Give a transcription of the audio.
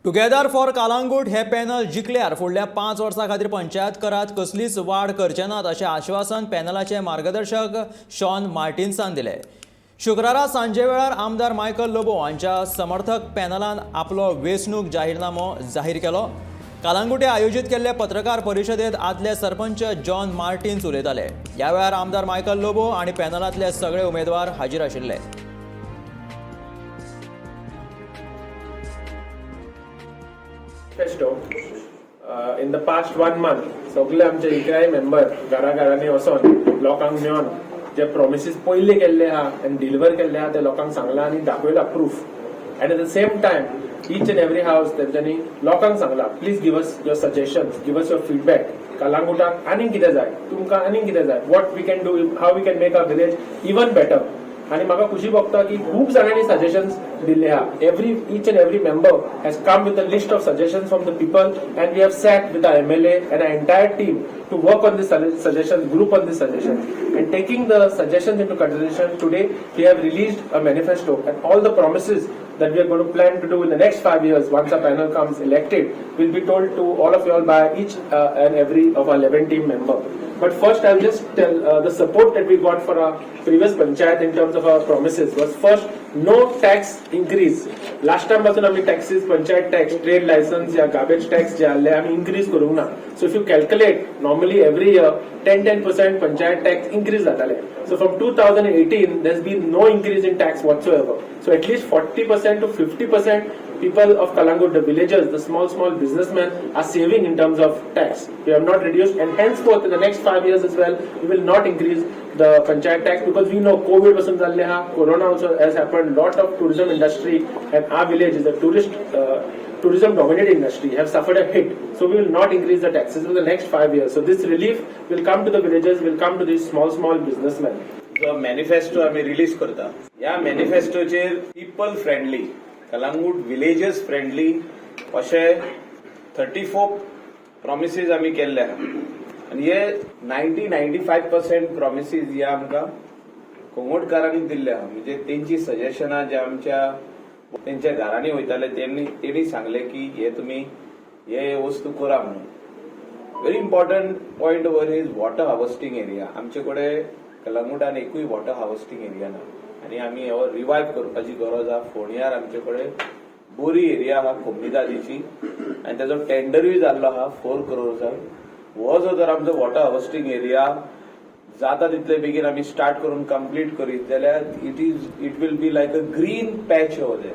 Together for Calangute हे panel जिखल्यार फुडल्या 5 वर्सां खातीर पंचायत करात कसलीच वाड करचे नात अशें आश्वासन पॅनलाचे मार्गदर्शक शॉन मार्टिन्सान दिलें. शुक्रारा सांजे वेळार आमदार मायकल लोबो हांच्या समर्थक पॅनलान आपलो वेंचणूक जाहीरनामो जाहीर केलो. कालांगुटे आयोजीत केल्ले पत्रकार परिशदेंत आदले सरपंच जॉन मार्टिन्स उलयताले. ह्या वेळार आमदार मायकल लोबो आनी पॅनलांतले सगळे उमेदवार हाजीर आशिल्ले. Manifesto in the past one month सगळे आमचे इकराय मेंबर घरा घरांनी वचोन लोकांक मेळोन जे प्रोमिसीस पयले केल्ले आहा आनी डिलिव्हर केल्ले आहा ते लोकांक सांगला आनी दाखयला proof. And at the same time, each and every house तेंच्यांनी लोकांक सांगला, please give us your suggestions, give us your feedback. कलांगुटाक आनीक कितें जाय तुमकां, आनीक कितें जाय, what we can do, how we can make our village even better. आणि म्हाका खुशी भोगता की खूब जाणांनी सजेशन्स दिल्ले आहा. Every each and every member has come with a list of suggestions from the people, and we have sat with our MLA and our entire team to work on this suggestions, group on this suggestions. And taking the suggestions into consideration, today we have released a manifesto, and all the promises that we are going to plan to do in the next 5 years once our panel comes elected will be told to all of you all by each and every of our 11 team member. But first, I'll just tell the support that we got for our previous panchayat in terms of our promises was, first, no tax increase. Last time पासून आमी taxes, panchayat tax, trade license या garbage tax जे आहले आमी increase करूंक ना. So if you calculate, normally every year 10-10% panchayat tax increase जाताले. So from 2018 there's been no increase in tax whatsoever. So at least 40% to 50% people of Kalangut, the villagers, the small, small businessmen are saving in terms of tax. We have not reduced, and henceforth in the next 5 years as well, we will not increase the panchayat tax, because we know COVID पासून जाल्ले आहा, Corona also has happened, lot of tourism industry, and our village is a tourism dominated industry, have suffered a hit. So we will not increase the taxes for the next 5 years. So this relief will come to the villagers, will come to these small, small businessmen. जो manifesto आमी release करता, ह्या मॅनिफेस्टोचेर people friendly, Calangute villagers friendly अशे 34 प्रॉमिसीज आमी केल्ले आहा आनी हे 90-95% promises हे आमकां कोंगोटकारांनी दिल्ले आहा. म्हणजे तेंची सजेशनां जे आमच्या तेंच्या घरांनी वयताले, तेणी सांगले की हे तुमी हे वस्तू करा म्हणून. Very important point over is water harvesting area. आमचे कडेन कलंगूटान एकूय वॉटर हार्वस्टिंग एरिया ना आनी आमी हो रिवायव करपाची गरज आहा. फोंड्यार आमचे कडेन बोरी एरिया आहा कोमनिदादीची आनी तेजो टेंडरूय जाल्लो आहा 4 करोडचा. हो जो जर आमचो वॉटर हार्वस्टिंग एरिया जाता तितले बेगीन आमी स्टार्ट करून कंप्लीट करीत जाल्यार it will be like a green patch over there.